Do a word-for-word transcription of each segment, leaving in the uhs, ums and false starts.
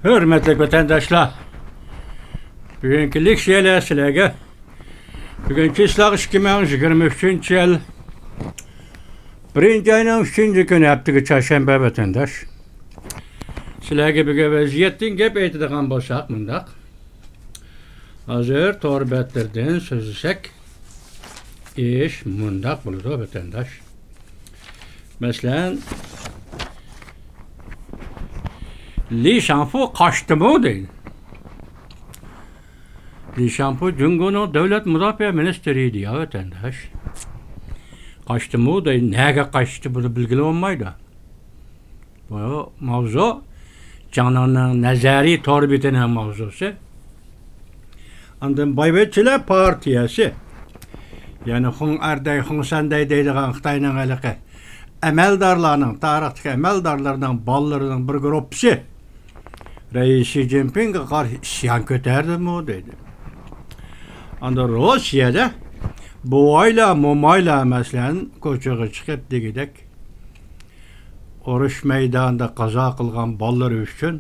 ھۆرمەتلىك ۋەتەنداشلار، بۈگۈنكى لېكسىيەلەر سىلەرگە بۈگۈن چىسلاق ئىككى مىڭ يىگىرمە ئۈچىنچى يىل بىرىنچى ئاينىڭ ئۈچىنچى كۈنى، ھەپتىگە چارشەنبە ۋەتەنداش. سىلەرگە بۈگۈن ۋەزىيەتتىن گەپ ئېيتىدىغان بولساق مۇنداق. ھازىر تور بەتلىرىدىن سۆزلىسەك، ئىش مۇنداق بولىدۇ ۋەتەنداش. مەسىلەن، لى شاڭفۇ قاچتىمۇ دەيدۇ. لى شاڭفۇ جۇڭگونىڭ دۆلەت مۇداپىئە مىنىستىرى ئىدى يا ۋەتەنداش. قاچتىمۇ دەيدۇ، نەگە قاچتى بۇنى بىلگىلى بولمايدۇ. بۇ ماۋزۇ جاڭنىڭنىڭ نەزەرىي تور بېتىنىڭ ماۋزۇسى. ئاندىن بايۋەچچىلەر پارتىيەسى، يەنى خۇڭ ئەردەي، خۇڭ سەندەي دەيدىغان خىتاينىڭ ھېلىقى ئەمەلدارلارنىڭ، تارىختىكى ئەمەلدارلىرىنىڭ بالىلىرىنىڭ بىر گۇرۇپپىسى رەئىس شى جىنپىڭغا قارشى ئىسيان كۆتەردىمۇ دەيدۇ. ئاندىن روسىيەدە بوۋايلار، مومايلار، مەسىلەن، كوچىغا چىقىپ دېگۈدەك ئۇرۇش مەيدانىدا قازا قىلغان بالىلىرى ئۈچۈن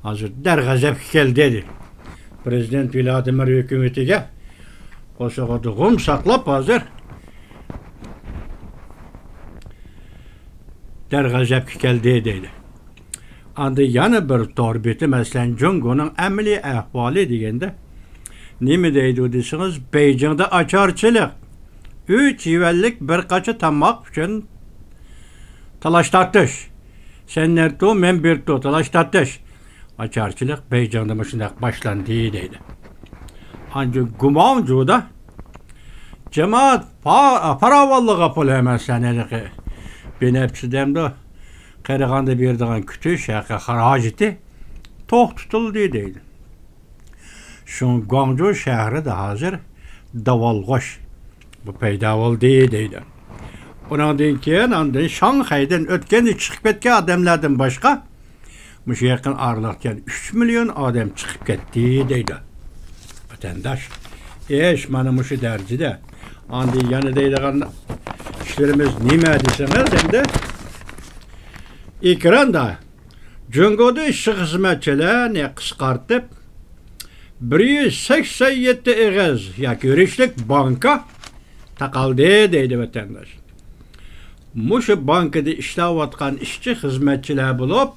ھازىر دەرغەزەپكە كەلدى، دېدى. پىرېزىدېنت ۋلادىمىر ھۆكۈمىتىگە قورسىقىدا غۇم ساقلاپ، ھازىر دەرغەزەپكە كەلدى، دەيدۇ. ئاندىن يەنە بىر تور بېتى، مەسىلەن، جۇڭگونىڭ ئەمەلىي ئەھۋالى دېگەندە نېمە دەيدۇ دېسىڭىز، بېيجىڭدا ئاچارچىلىق، ئۈچ يۈەنلىك بىر قاچا تاماق ئۈچۈن تالاش تارتىش. سەن نەرتۇ، مەن بىرتۇ، تالاش تارتىش. ئاچارچىلىق بېيجىڭدا مۇشۇنداق باشلاندى دەيدۇ. ئاندىن گۇماڭجۇدا جامائەت پا-، پاراۋانلىقى پۇلى، مەسىلەن، ھېلىقى بىنەپشە دەمدۇ، قېرىغاندا بېرىدىغان كۈتۈش ھەققى خىراجىتى توختىتىلدى دەيدۇ. شۇڭا گۇاڭجۇ شەھىرىدە ھازىر داۋالغۇش بۇ پەيدا بولدى دەيدۇ. ئۇنىڭدىن كېيىن ئاندىن شاڭخەيدىن ئۆتكەندە چىقىپ كەتكەن ئادەملەردىن باشقا مۇشۇ يېقىن ئارىلىقتا يەنە ئۈچ مىليون ئادەم چىقىپ كەتتى دەيدۇ. ۋەتەنداش، ئىش مانا مۇشۇ دەرىجىدە. ئاندىن يەنە دەيدىغان ئىشلىرىمىز نېمە دېسىڭىز، ئەمدى ئېكراندا جۇڭگودا ئىشچى خىزمەتچىلەرنى قىسقارتىپ، بىر يۈز سەكسەن يەتتە ئېغىز ياكى يۈرۈشلۈك بانكا تاقالدى دەيدۇ ۋەتەنداش. مۇشۇ بانكىدا ئىشلەۋاتقان ئىشچى خىزمەتچىلەر بولۇپ،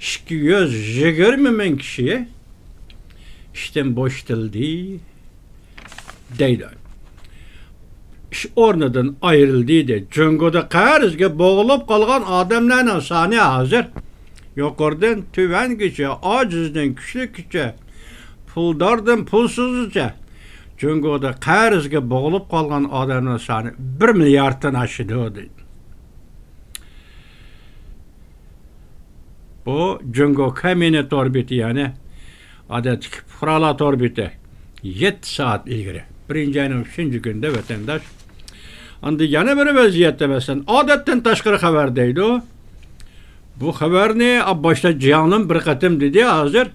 ئىككى يۈز يىگىرمە مىڭ كىشى ئىشتىن بوشىتىلدى دەيدۇ. ئىش ئورنىدىن ئايرىلدى دەيدۇ. جۇڭگودا قەرزگە بوغۇلۇپ قالغان ئادەملەرنىڭ سانى ھازىر يۇقىرىدىن تۆۋەنگىچە، ئاجىزدىن كۈچلۈككىچە، پۇلداردىن پۇلسىزغىچە جۇڭگودا قەرزگە بوغۇلۇپ قالغان ئادەمنىڭ سانى بىر مىلياردتىن ئاشىدۇ دەيدۇ. بۇ جۇڭگو كەمىنە تور بېتى، يەنى ئادەتتىكى پۇقرالار تور بېتى يەتتە سائەت ئىلگىرى، بىرىنچى ئاينىڭ ئۈچىنچى كۈنىدە ۋەتەنداش. ئاندىن يەنە بىر ۋەزىيەتتە، مەسىلەن، ئادەتتىن تاشقىرى خەۋەر دەيدۇ. بۇ خەۋەرنى باشتا جياڭلىن بىر قېتىم دېدى، ھازىر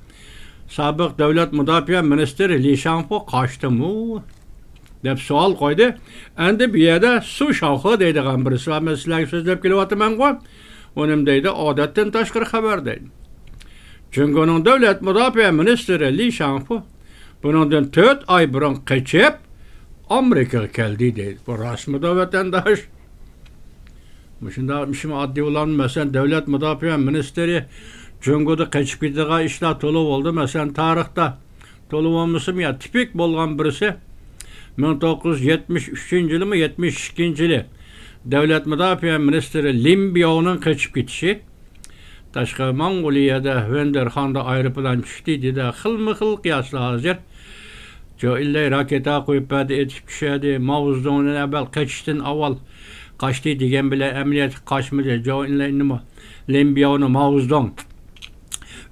سابىق دۆلەت مۇداپىئە مىنىستىرى لى شاڭفۇ قاچتىمۇ دەپ سوئال قويدى. ئەمدى بۇ يەردە سۇ شاۋخې دەيدىغان بىرسى بار، مەن سىلەرگە سۆزلەپ كېلىۋاتىمەنغۇ. ئۇ نېمە دەيدۇ؟ ئادەتتىن تاشقىرى خەۋەر دەيدۇ. جۇڭگونىڭ دۆلەت مۇداپىئە مىنىستىرى لى شاڭفۇ بۇنىڭدىن تۆت ئاي بۇرۇن قېچىپ، ئامېرىكىغا كەلدى دەيدۇ. بۇ راستمىدۇ، ۋەتەنداش؟ مۇشۇنداق ئىشمۇ ئاددىي بولامدۇ؟ مەسىلەن، دۆلەت مۇداپىئە مىنىستىرى جۇڭگودا قېچىپ كېتىدىغان ئىشلار تولا بولدى. مەسىلەن، تارىختا تولا بولمىسىمۇ، يا تىپىك بولغان بىرسى، مىڭ توققۇز يۈز يەتمىش ئۈچىنچى يىلىمۇ، يەتمىش ئىككىنچى يىلى دۆلەت مۇداپىئە مىنىستىرى لىن بياۋنىڭ قېچىپ كېتىشى. تاشقى موڭغۇلىيەدە ۋېندېرخاندا ئايروپىلان چۈشتى دېدى. خىلمۇ خىل قىياسلار ھازىر. جو ئىنلەي راكېتا قويۇپ بەردى، ئېتىپ چۈشەردى. ماۋزېدۇڭدىن ئەۋۋەل قېچىشتىن ئاۋۋال قاچتى دېگەن بىلەن ئەمەلىيەتتە قاچمىدى. جو ئىنلەينىمۇ، لىن بياۋنى ماۋزېدۇڭ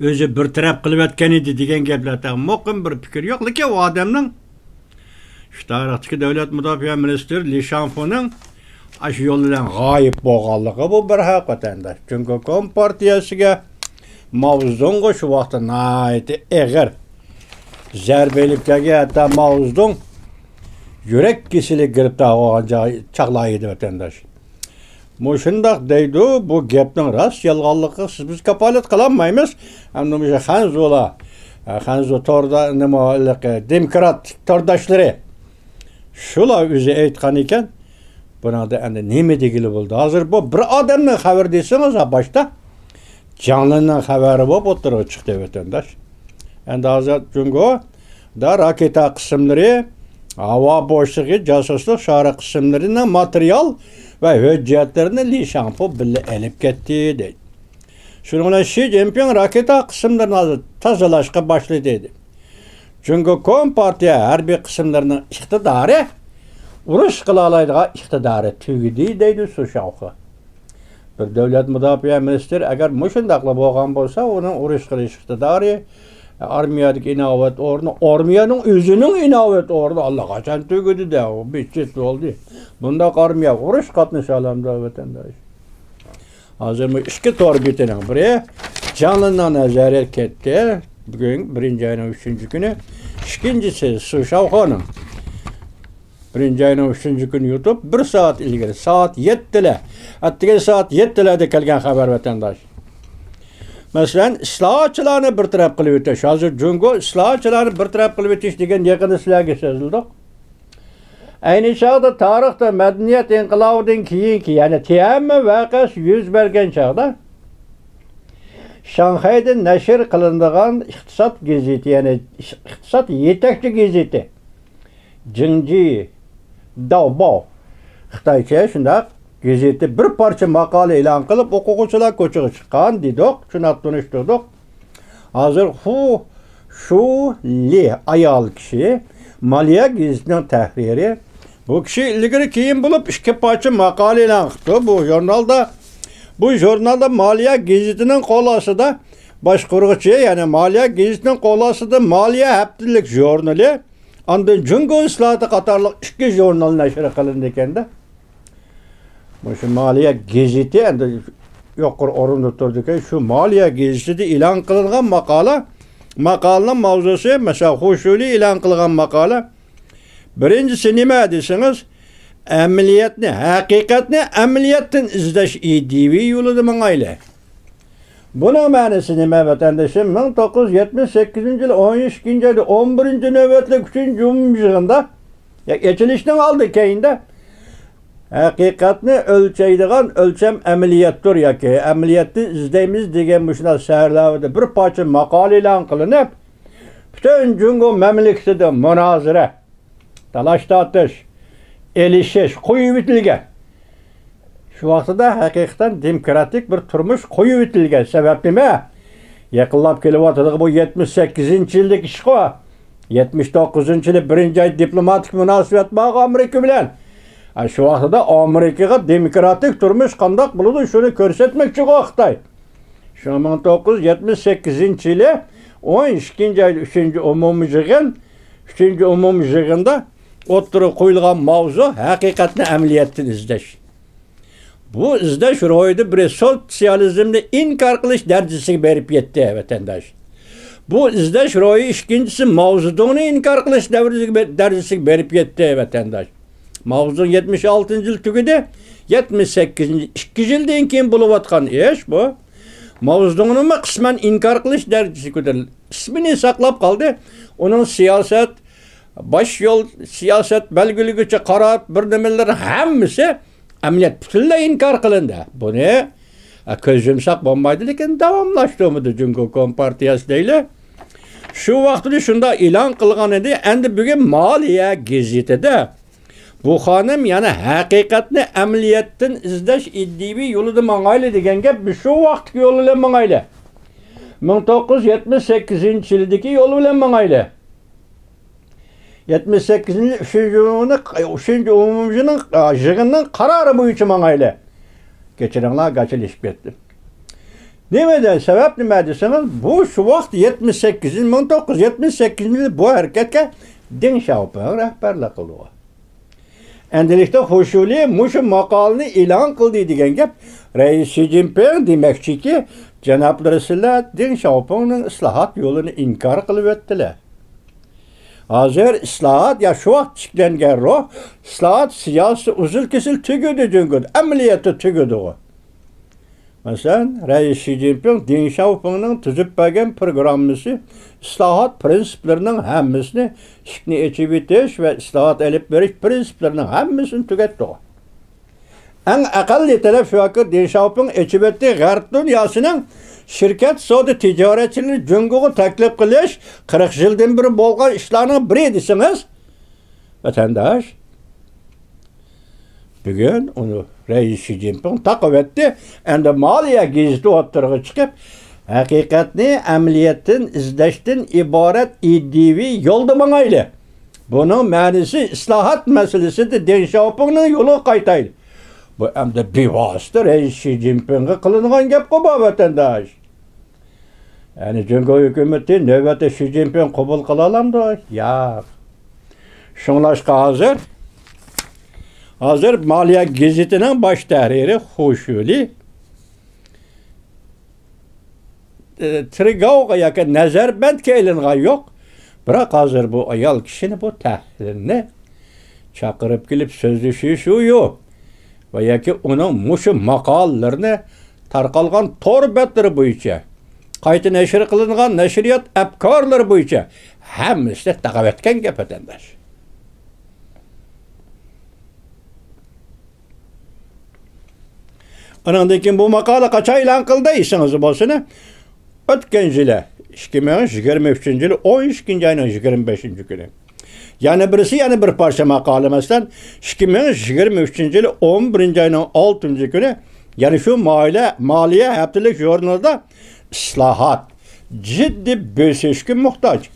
ئۆزى بىر تەرەپ قىلىۋەتكەن ئىدى دېگەن گەپلەر تېخى مۇقىم بىر پىكىر يوق. لېكىن ئۇ ئادەمنىڭ شۇ تارىختىكى دۆلەت مۇداپىئە مىنىستىرى لى شاڭفۇنىڭ ئاشۇ يول بىلەن غايىب بولغانلىقى بۇ بىر ھەق، ۋەتەنداش. جۇڭگو كومپارتىيەسىگە، ماۋزېدۇڭغا شۇ ۋاقىتتا ناھايىتى ئېغىر زەربە ئېلىپ كەلگەن، ھەتتا ماۋزېدۇڭ يۈرەك كېسىلىگە گىرىپتار بولغان جاي، چاغلار ئىدى، ۋەتەنداش. مۇشۇنداق دەيدۇ، بۇ گەپنىڭ راست يالغانلىقىغا سىز بىز كاپالەت قىلالمايمىز. ئەمدى مۇشۇ خەنزۇلار، خەنزۇ توردا، نېمە، ھېلىقى دېموكرات تورداشلىرى، شۇلار ئۆزى ئېيتقان ئىكەن. بۇنىڭدا ئەمدى نېمە دېگىلى بولىدۇ؟ ھازىر بۇ بىر ئادەمنىڭ خەۋىرى دېسىڭىز، ھە، باشتا جاڭلىنىڭ خەۋىرى بولۇپ ئوتتۇرىغا چىقتى، ۋەتەنداش. ئەمدى ھازىر جۇڭگودا راكېتا قىسىملىرى، ھاۋا بوشلۇقى، جاسۇسلۇق شارى قىسىملىرىنىڭ ماتېرىيال ۋە ھۆججەتلىرىنى لى شاڭپۇ بىللە ئېلىپ كەتتى، دەيدۇ. شۇنىڭ بىلەن شى جىنپىڭ راكېتا قىسىملىرىنى ھازىر تازىلاشقا باشلىدى، دەيدۇ. جۇڭگو كومپارتىيە ھەربىي قىسىملىرىنىڭ ئىقتىدارى، ئۇرۇش قىلالايدىغان ئىقتىدارى تۈگىدى، دەيدۇ سۇ شاۋخې. بىر دۆلەت مۇداپىئە مىنىستىرى ئەگەر مۇشۇنداقلا بولغان بولسا، ئۇنىڭ ئۇرۇش قىلىش ئىقتىدارى، ئارمىيەدىكى ئىناۋەت ئورنى، ئارمىيەنىڭ ئۆزىنىڭ ئىناۋەت ئورنى ئاللىقاچان تۈگىدى-دە، ئۇ بىت-چىت بولدى. بۇنداق ئارمىيە ئۇرۇش قاتنىشالامدۇ، ۋەتەنداش؟ ھازىرمۇ ئىككى تور بېتىنىڭ بىرى جاڭلىنىڭ نەزەرىيەت كەتتى. بۈگۈن بىرىنچى ئاينىڭ ئۈچىنچى كۈنى. ئىككىنچىسى سۇ شاۋخېنىڭ بىرىنچى ئاينىڭ ئۈچىنچى كۈنى يۇتۇپ، بىر سائەت ئىلگىرى، سائەت يەتتىلەر، ئەتىگەن سائەت يەتتىلەردە كەلگەن خەۋەر، ۋەتەنداش. مەسىلەن، ئىسلاھاتچىلارنى بىر تەرەپ قىلىۋېتىش. ھازىر جۇڭگو ئىسلاھاتچىلارنى بىر تەرەپ قىلىۋېتىش دېگەن يېقىندا سىلەرگە سۆزلىدۇق. ئەينى چاغدا تارىختا مەدەنىيەت ئىنقىلابىدىن كېيىنكى، يەنى تيەنئەنمېن ۋەقەسى يۈز بەرگەن چاغدا، شاڭخەيدە نەشر قىلىنىدىغان ئىقتىساد گېزىتى، يەنى ئىقتىساد يېتەكچى گېزىتى، جىڭجى داۋباۋ، خىتايچە شۇنداق، گېزىتى بىر پارچە ماقالە ئېلان قىلىپ، ئوقۇغۇچىلار كوچىغا چىققان دېدۇق، شۇنداق تونۇشتۇردۇق. ھازىر خۇ شۇ لى ئايال كىشى، مالىيە گېزىتىنىڭ تەھرىرى. بۇ كىشى ئىلگىرى كېيىن بولۇپ ئىككى پارچە ماقالە ئېلان قىپتۇ بۇ ژۇرنالدا. بۇ ژۇرنالدا مالىيە گېزىتىنىڭ قول ئاستىدا باشقۇرغۇچى، يەنى مالىيە گېزىتىنىڭ قول ئاستىدا مالىيە ھەپتىلىك ژۇرنىلى، ئاندىن جۇڭگو ئىسلاھاتى قاتارلىق ئىككى ژۇرنال نەشر قىلىنىدىكەن-دە. مۇشۇ مالىيە گېزىتى ئەمدى يۇقىرى ئورۇندا تۇرىدىكەن. شۇ مالىيە گېزىتىدە ئېلان قىلىنغان ماقالە، ماقالىنىڭ ماۋزۇسى، مەسىلەن، خۇشۇلى ئېلان قىلغان ماقالە. بىرىنچىسى نېمە دېسىڭىز، ئەمەلىيەتنى، ھەقىقەتنى ئەمەلىيەتتىن ئىزدەش ئىدىيىۋى يولىدا ماڭايلى. بۇنىڭ مەنىسى نېمە، ۋەتەندىشىم؟ مىڭ توققۇز يۈز يەتمىش سەككىزىنچى يىل ئون ئىككىنچى ئايدا ئون بىرىنچى نۆۋەتلىك ئۈچىنچى ئومۇمىي يىغىندا، يا ئېچىلىشنىڭ ئالدى كەينىدە، ھەقىقەتنى ئۆلچەيدىغان ئۆلچەم ئەمەلىيەتتۇر ياكى ئەمەلىيەتنى ئىزدەيمىز دېگەن مۇشۇنداق سەرلەۋھىدە بىر پارچە ماقالە ئېلان قىلىنىپ، پۈتۈن جۇڭگو مەملىكىتىدە مۇنازىرە، تالاش-تارتىش، ئېلىشىش قويۇۋېتىلگەن. شۇ ۋاقتىدا ھەقىقەتەن دېموكراتىك بىر تۇرمۇش قويۇۋېتىلگەن. سەۋەب نېمە؟ يېقىنلاپ كېلىۋاتىدىغان بۇ يەتمىش سەككىزىنچى يىلدىكى ئىشقۇ. يەتمىش توققۇزىنچى يىلى بىرىنچى ئاي دىپلوماتىك مۇناسىۋەت بارغۇ ئامېرىكا بىلەن. ھە، شۇ ۋاقتىدا ئامېرىكىغا دېموكراتىك تۇرمۇش قانداق بولىدۇ، شۇنى كۆرسەتمەكچىغۇ خىتاي. شۇڭا مىڭ توققۇز يۈز يەتمىش سەككىزىنچى يىلى ئون ئىككىنچى ئايدا ئۈچىنچى ئومۇمىي يىغىن، ئۈچىنچى ئومۇمىي يىغىندا ئوتتۇرىغا قويۇلغان ماۋزۇ ھەقىقەتنى ئەمەلىيەتتىن ئىزدەش. بۇ ئىزدەش روھىدا بىرى سوتسىيالىزمنى ئىنكار قىلىش دەرىجىسىگە بېرىپ يەتتى، ۋەتەنداش. بۇ ئىزدەش روھى ئىككىنچىسى ماۋزېدۇڭنى ئىنكار قىلىش دەۋرىسىگە بە-، دەرىجىسىگە بېرىپ يەتتى، ۋەتەنداش. ماۋزېدۇڭ يەتمىش ئالتىنچى يىل تۈگىدى، يەتمىش سەككىزىنچى يىل، ئىككى يىلدىن كېيىن بولۇۋاتقان ئىش بۇ. ماۋزېدۇڭنىمۇ قىسمەن ئىنكار قىلىش دەرىجىسىگە كۆتۈرۈلدى. ئىسمىنى ساقلاپ قالدى. ئۇنىڭ سىياسەت، باش يول، سىياسەت بەلگىلىگۈچى قارار، بىر نېمىلىرى ھەممىسى ئەمەلىيەت پۈتۈنلەي ئىنكار قىلىندى. بۇنى، ئە، كۆز يۇمساق بولمايدۇ، لېكىن داۋاملاشتۇرمىدى جۇڭگو كومپارتىيەسى دەيلى. شۇ ۋاقتىدا شۇنداق ئېلان قىلغان ئىدى. ئەمدى بۈگۈن مالىيە گېزىتىدە بۇ خانىم يەنە ھەقىقەتنى ئەمەلىيەتتىن ئىزدەش ئىدىيىۋى يولىدا ماڭايلى دېگەن گەپ، شۇ ۋاقىتتىكى يول بىلەن ماڭايلى. مىڭ توققۇز يۈز يەتمىش سەككىزىنچى يىلدىكى يول بىلەن ماڭايلى. يەتمىش سەككىزىنچى يىل ئۈچىنچى ئومۇمىي، ئۈچىنچى ئومۇمىي يىغىننىڭ، ئا، يىغىننىڭ قارارى بويىچە ماڭايلى. كەچۈرۈڭلار، گاچىلىشىپ كەتتىم. نېمە دە، سەۋەب نېمە دېسىڭىز، بۇ شۇ ۋاقىت يەتمىش سەككىزىنچى، مىڭ توققۇز يۈز يەتمىش سەككىزىنچى يىلى بۇ ھەرىكەتكە دېڭ شياۋپىڭ رەھبەرلىك قىلىدۇ. ئەندىلىكتە خۇشۇلى مۇشۇ ماقالىنى ئېلان قىلدى دېگەن گەپ، رەئىس شى جىنپىڭ دېمەكچىكى، جانابلىرى سىلەر دېڭ شياۋپىڭنىڭ ئىسلاھات يولىنى ئىنكار قىلىۋەتتىلەر. ھازىر ئىسلاھات يا شۇ ۋاقىت تىكلەنگەن روھ، ئىسلاھات سىياسىتى ئۈزۈل-كېسىل تۈگىدى جۇڭگودا، ئەمەلىيەتتە تۈگىدىغۇ. مەسىلەن، رەئىس شى جىنپىڭ دېڭ شياۋپىڭنىڭ تۈزۈپ بەرگەن پروگراممىسى ئىسلاھات پىرىنسىپلىرىنىڭ ھەممىسىنى، ئىشىكنى ئېچىۋېتىش ۋە ئىسلاھات ئېلىپ بېرىش پىرىنسىپلىرىنىڭ ھەممىسىنى تۈگەتتىغۇ. ئەڭ ئەقەللىي تەلەپ شۇكى، دېڭ شياۋپىڭ ئېچىۋەتتى غەرب دۇنياسىنىڭ شىركەت سودا تىجارەتچىلىرىنى جۇڭگوغا تەكلىپ قىلىش، قىرىق يىلدىن بېرى بولغان ئىشلارنىڭ بىرى دېسىڭىز، ۋەتەنداش. بۈگۈن ئۇنى رەئىس شى جىنپىڭ تاقىۋەتتى. ئەمدى مالىيە گېزىتى ئوتتۇرىغا چىقىپ، ھەقىقەتنى ئەمەلىيەتتىن ئىزدەشتىن ئىبارەت ئىدىيىۋى يولدا ماڭايلى. بۇنىڭ مەنىسى ئىسلاھات مەسىلىسىدە دېڭ شياۋپىڭنىڭ يولىغا قايتايلى. بۇ ئەمدى بىۋاسىتە رەئىس شى جىنپىڭغا قىلىنغان گەپقۇ بۇ، ۋەتەنداش. يەنى جۇڭگو ھۆكۈمىتى نۆۋەتتە شى جىنپىڭ قوبۇل قىلالامدۇ؟ ياق. شۇڭلاشقا ھازىر، ھازىر مالىيە گېزىتىنىڭ باش تەھرىرى خۇ شۈلى، ئى، تىرگاۋغا ياكى نەزەربەندكە ئېلىنغان يوق. بىراق ھازىر بۇ ئايال كىشىنى، بۇ تەھرىرنى چاقىرىپ كېلىپ سۆزلىشىشۇ ۋە ياكى ئۇنىڭ مۇشۇ ماقالىلىرىنى تارقالغان تور بەتلىرى بويىچە، قايتا نەشر قىلىنغان نەشرىيات ئەپكارلىرى بويىچە ھەممىسىنى تاقىۋەتكەن گەپ، ۋەتەنداش. ئانىڭدىن كېيىن بۇ ماقالە قاچان ئېلان قىلدى دېسىڭىز بولسىنى، ئۆتكەن يىلى، ئىككى مىڭ يىگىرمە ئۈچىنچى يىلى ئون ئىككىنچى ئاينىڭ يىگىرمە بەشىنچى كۈنى. يەنە بىرسى، يەنە بىر پارچە ماقالە، مەسىلەن، ئىككى مىڭ يىگىرمە ئۈچىنچى يىلى ئون بىرىنچى ئاينىڭ ئالتىنچى كۈنى، يەنە شۇ مالىيە، مالىيە ھەپتىلىك ژۇرنىلىدا ئىسلاھات جىددىي بۆسۈشكە موھتاج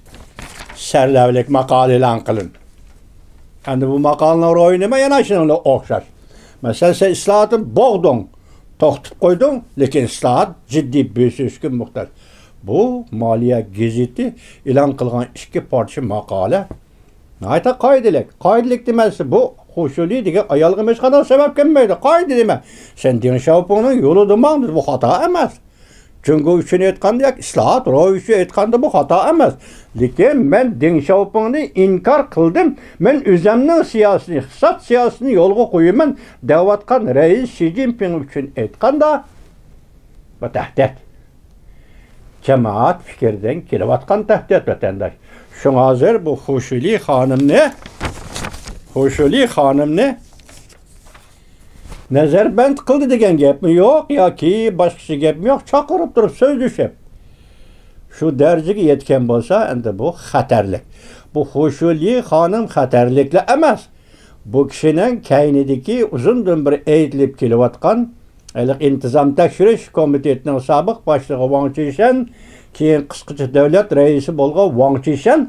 سەرلەۋھىلىك ماقالە ئېلان قىلىندى. ئەمدى بۇ ماقالىنىڭ روھى نېمە؟ يەنە شۇنىڭغا ئوخشاش. مەسىلەن، سەن ئىسلاھاتنى بوغدۇڭ، توختىتىپ قويدۇڭ، لېكىن ئىسلاھات جىددىي بۆسۈشكە موھتاج. بۇ مالىيە گېزىتى ئېلان قىلغان ئىككى پارچە ماقالە ناھايىتى قائىدىلىك. قائىدىلىك دېمەسلىك، بۇ خۇ شۈلى دېگەن ئايالغا ھېچقانداق سەۋەب كەلمەيدۇ. قائىدە دېمە. سەن دېڭ شياۋپىڭنىڭ يولىدا ماڭ، بۇ خاتا ئەمەس. جۇڭگو ئۈچۈن ئېيتقاندا ياكى ئىسلاھات روھى ئۈچۈن ئېيتقاندا بۇ خاتا ئەمەس. لېكىن مەن دېڭ شياۋپىڭنى ئىنكار قىلدىم. مەن ئۆزەمنىڭ سىياسىتىنى، ئىقتىساد سىياسىتىنى يولغا قويىمەن دەۋاتقان رەئىس شى جىنپىڭ ئۈچۈن ئېيتقاندا، بۇ تەھدىت. جامائەت پىكرىدىن كېلىۋاتقان تەھدىت، ۋەتەنداش. شۇڭا ھازىر بۇ خۇ شۈلى خانىمنى، خۇ شۈلى خانىمنى نەزەربەند قىلدى دېگەن گەپمۇ يوق ياكى باشقىچە گەپمۇ يوق، چاقىرىپ تۇرۇپ سۆزلىشىپ، شۇ دەرىجىگە يەتكەن بولسا، ئەمدى بۇ خەتەرلىك. بۇ خۇ شۈلى خانىم خەتەرلىكلا ئەمەس. بۇ كىشىنىڭ كەينىدىكى ئۇزۇندىن بېرى ئېيتىلىپ كېلىۋاتقان ھېلىقى ئىنتىزام تەكشۈرۈش كومىتېتىنىڭ سابىق باشلىقى ۋاڭ چىشەن، كېيىن قىسقىچە دۆلەت رەئىسى بولغان ۋاڭ چىشەن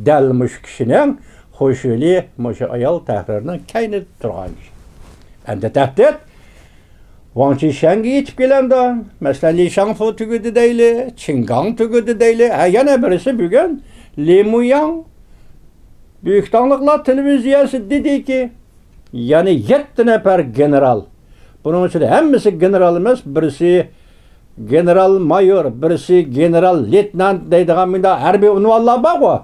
دەل مۇشۇ كىشىنىڭ خۇ شۈلى، مۇشۇ ئايال تەھرىرنىڭ كەينىدە تۇرغان كىشى. ئەمدى تەھدىت ۋاڭ چىشەنگە يېتىپ كېلەمدۇ؟ مەسىلەن، لى شاڭفۇ تۈگىدى دەيلى، چىڭگاڭ تۈگىدى دەيلى. ھە، يەنە بىرسى بۈگۈن لى مۇياڭ بۈيۈك تاڭلىقلار تېلېۋىزىيەسى دېدىكى، يەنى يەتتە نەپەر گېنېرال. بۇنىڭ ئىچىدە ھەممىسى گېنېرال ئەمەس، بىرسى گېنېرال مايور، بىرسى گېنېرال لېيتېنانت دەيدىغان مۇنداق ھەربىي ئۇنۋانلار بارغۇ.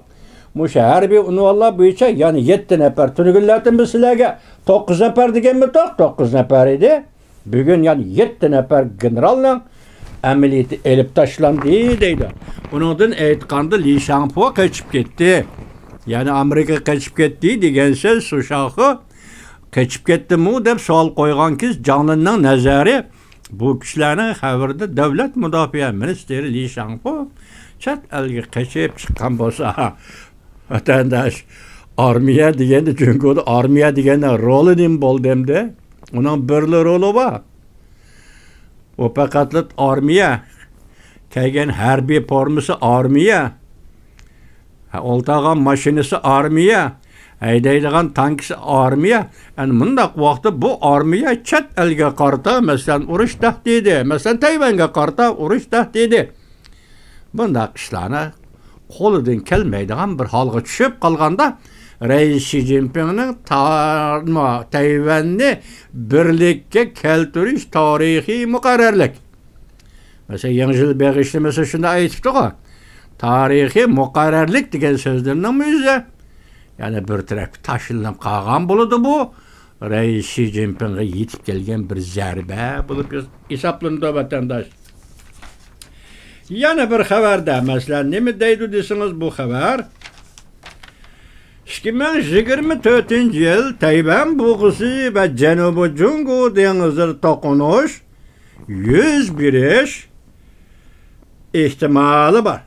مۇشۇ ھەربىي ئۇنۋانلار بويىچە يەنى يەتتە نەپەر. تۈنۈگۈنلەردىن بىز سىلەرگە توققۇز نەپەر دېگەنمىدۇق؟ توققۇز نەپەر ئىدى. بۈگۈن يەنە يەتتە نەپەر گېنېرالنىڭ ئەمەلىيىتى ئېلىپ تاشلاندى دەيدۇ. ئۇنىڭدىن ئېيتقاندا، لى شاڭفۇ قېچىپ كەتتى. يەنى ئامېرىكىغا قېچىپ كەتتى دېگەن سۆز، سۇ شاخې قېچىپ كەتتىمۇ دەپ سوئال قويغان كىز جاڭلىننىڭ نەزەرى، بۇ كىشىلەرنىڭ خەۋىرىدە دۆلەت مۇداپىئە مىنىستىرى لى شاڭفۇ چەت ئەلگە قېچىپ چىققان بولسا، ۋەتەنداش، ئارمىيە دېگەندە، جۇڭگودا ئارمىيە دېگەننىڭ رولى نېمە بولدى ئەمدى؟ ئۇنىڭ بىرلا رولى بار. ئۇ پەقەتلا ئارمىيە. كىيگەن ھەربىي فورمىسى ئارمىيە. ھە، ئولتۇرغان ماشىنىسى ئارمىيە. ھەيدەيدىغان تانكىسى ئارمىيە. ئەنە مۇنداق ۋاقىتتا بۇ ئارمىيە چەت ئەلگە قارىتا، مەسىلەن، ئۇرۇش تەھدىتى، مەسىلەن، تەيۋەنگە قارىتا ئۇرۇش تەھدىتى. بۇنداق ئىشلارنى قولىدىن كەلمەيدىغان بىر ھالغا چۈشۈپ قالغاندا، رەئىس شى جىنپىڭنىڭ تا-، تەيۋەننى بىرلىككە كەلتۈرۈش تارىخىي مۇقەررەرلىك. مەسىلەن، يېڭى يىل بېغىشلىمىسى شۇنداق ئېيتىپتىغۇ، تارىخىي مۇقەررەرلىك دېگەن سۆزلىرىنىڭ ئۆزى. يەنە بىر تەرەپكە تاشلىنىپ قالغان بولىدۇ بۇ. رەئىس شى جىنپىڭغا يېتىپ كەلگەن بىر زەربە بولۇپ ھېسابلىنىدۇ، ۋەتەنداش. يەنە بىر خەۋەردە، مەسىلەن، نېمە دەيدۇ دېسىڭىز، بۇ خەۋەر ئىككى مىڭ يىگىرمە تۆتىنچى يىل تەيۋەن بوغۇزى ۋە جەنۇبىي جۇڭگو دېڭىزىدا توقۇنۇش يۈز بېرىش ئېھتىمالى بار.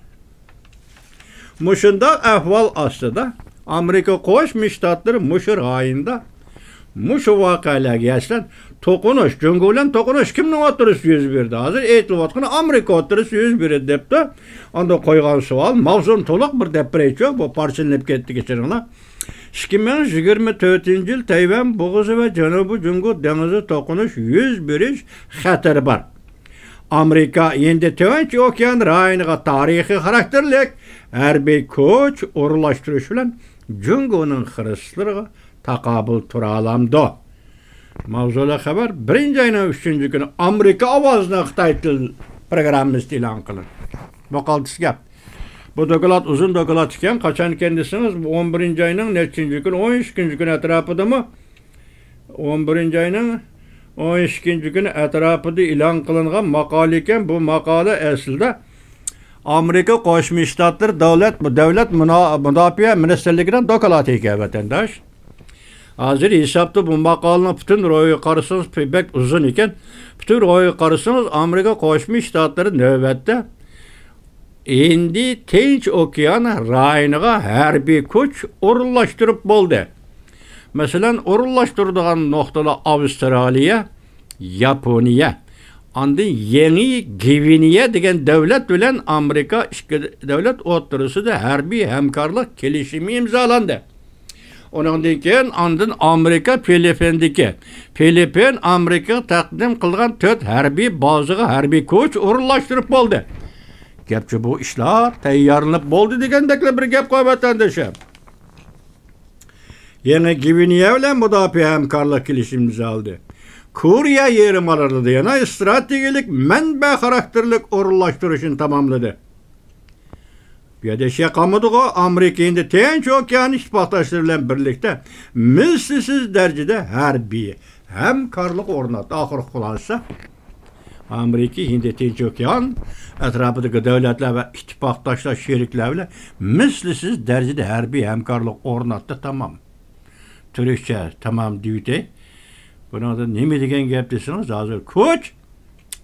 مۇشۇنداق ئەھۋال ئاستىدا، ئامېرىكا قوشما شتاتلىرى مۇشۇ رايوندا مۇشۇ ۋەقەلەرگە يەسلەن توقۇنۇش، جۇڭگو بىلەن توقۇنۇش كىمنىڭ ئوتتۇرىسىدا يۈز بېرىدۇ؟ ھازىر ئېيتىلىۋاتقىنى ئامېرىكا ئوتتۇرىسىدا يۈز بېرىدۇ دەپتۇ. ئاندا قويغان سوئال، ماۋزۇنى تولۇق بىر دەپ بېرەيچۇ، بۇ پارچىلىنىپ كەتتى، كەچۈرۈڭلار. ئىككى مىڭ يىگىرمە تۆتىنچى يىل تەيۋەن بوغۇزى ۋە جەنۇبىي جۇڭگو دېڭىزىدا توقۇنۇش يۈز بېرىش خەتىرى بار. ئامېرىكا ئەمدى تىنچ ئوكيان رايونىغا تارىخىي خاراكتېرلىك ھەربىي كۈچ ئورۇنلاشتۇرۇش بىلەن جۇڭگونىڭ خىرىسلىرىغا تاقابىل تۇرالامدۇ؟ ماۋزۇلۇق خەۋەر بىرىنچى ئاينىڭ ئۈچىنچى كۈنى ئامېرىكا ئاۋازىنىڭ خىتاي تىل پروگراممىسىدا ئېلان قىلىندى. ماقالىدىكى گەپ. بۇ دوكلات ئۇزۇن دوكلات ئىكەن. قاچان ئىكەن دېسىڭىز، بۇ ئون بىرىنچى ئاينىڭ نەچچىنچى كۈنى، ئون ئىككىنچى كۈنى ئەتراپىدىمۇ، ئون بىرىنچى ئاينىڭ ئون ئىككىنچى كۈنى ئەتراپىدا ئېلان قىلىنغان ماقالە ئىكەن. بۇ ماقالە ئەسلىدە ئامېرىكا قوشما شتاتلىرى دۆلەت، دۆلەت مۇنا-، مۇداپىئە مىنىستىرلىكىنىڭ دوكلاتى ئىكەن، ۋەتەنداش. ھازىر ھېسابتا بۇ ماقالىنىڭ پۈتۈن روھىغا قارىسىڭىز، بەك ئۇزۇن ئىكەن. پۈتۈن روھىغا قارىسىڭىز، ئامېرىكا قوشما شتاتلىرى نۆۋەتتە ھىندى تىنچ ئوكيان رايونىغا ھەربىي كۈچ ئورۇنلاشتۇرۇپ بولدى. مەسىلەن، ئورۇنلاشتۇرىدىغان نۇقتىلار ئاۋسترالىيە، ياپونىيە، ئاندىن يېڭى گۋىنېيە دېگەن دۆلەت بىلەن ئامېرىكا ئىككى دۆلەت ئوتتۇرىسىدا ھەربىي ھەمكارلىق كېلىشىمى ئىمزالاندى. ئۇنىڭدىن كېيىن ئاندىن ئامېرىكا فىلىپپىندىكى، فىلىپپىن ئامېرىكىغا تەقدىم قىلغان تۆت ھەربىي بازىغا ھەربىي كۈچ ئورۇنلاشتۇرۇپ بولدى. گەپچۇ بۇ ئىشلار تەييارلىنىپ بولدى دېگەندەكلا بىر گەپ قوي، ۋەتەندىشىم. يېڭى گۋىنېيە بىلەن مۇداپىئە ھەمكارلىق كېلىشىمى ئىمزالىدى. كورېيە يېرىم ئارىلىدا يەنە ئىستراتېگىيەلىك مەنبە خاراكتېرلىك ئورۇنلاشتۇرۇشنى تاماملىدى. بۇ يەردە ئىش قالمىدىغۇ، ئامېرىكا ئەمدى تىنچ ئوكيان ئىتتىپاقداشلىرى بىلەن بىرلىكتە مىسلىسىز دەرىجىدە ھەربىي ھەمكارلىق ئورناتتى. ئاخىرقى خۇلاسە، ئامېرىكا ھىندى تىنچ ئوكيان ئەتراپىدىكى دۆلەتلەر ۋە ئىتتىپاقداشلار، شېرىكلەر بىلەن مىسلىسىز دەرىجىدە ھەربىي ھەمكارلىق ئورناتتى. تامام. تۈركچە تامام دېيىۋېتەي. بۇنىڭدا نېمە دېگەن گەپ دېسىڭىز، ھازىر كۈچ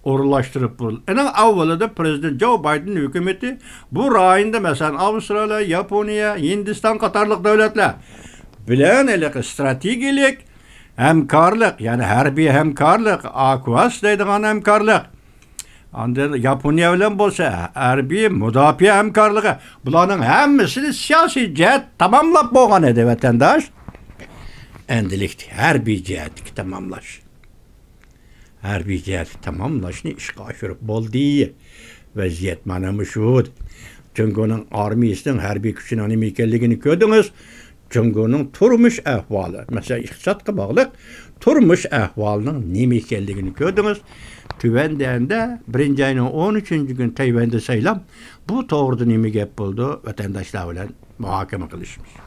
ئورۇنلاشتۇرۇپ بولدى. ئېنىڭ ئاۋۋىلىدا پىرېزىدېنت جو بايدېن ھۆكۈمىتى بۇ رايوندا، مەسىلەن، ئاۋسترالىيە، ياپونىيە، ھىندىستان قاتارلىق دۆلەتلەر بىلەن ھېلىقى ئىستراتېگىيەلىك ھەمكارلىق، يەنى ھەربىي ھەمكارلىق، ئاكۋاس دەيدىغان ھەمكارلىق، ئاندىن ياپونىيە بىلەن بولسا ھەربىي مۇداپىئە ھەمكارلىقى، بۇلارنىڭ ھەممىسىنى سىياسىي جەھەت تاماملاپ بولغان ئىدى، ۋەتەنداش. ئەمدىلىكتە ھەربىي جەھەتتىكى تاماملاش، ھەربىي جەھەتتىكى تاماملاشنى ئىشقا ئاشۇرۇپ بولدى. ۋەزىيەت مانا مۇشۇ. جۇڭگونىڭ ئارمىيىسىنىڭ، ھەربىي كۈچىنىڭ نېمە ئىكەنلىكىنى كۆردىڭىز. جۇڭگونىڭ تۇرمۇش ئەھۋالى، مەسىلەن، ئىقتىسادقا باغلىق تۇرمۇش ئەھۋالىنىڭ نېمە ئىكەنلىكىنى كۆردىڭىز. تۆۋەندە ئەمدى بىرىنچى ئاينىڭ ئون ئۈچىنچى كۈنى تەيۋەندە سايلام، بۇ توغرىدا نېمە گەپ بولىدۇ، ۋەتەنداشلار بىلەن مۇھاكىمە قىلىشىمىز.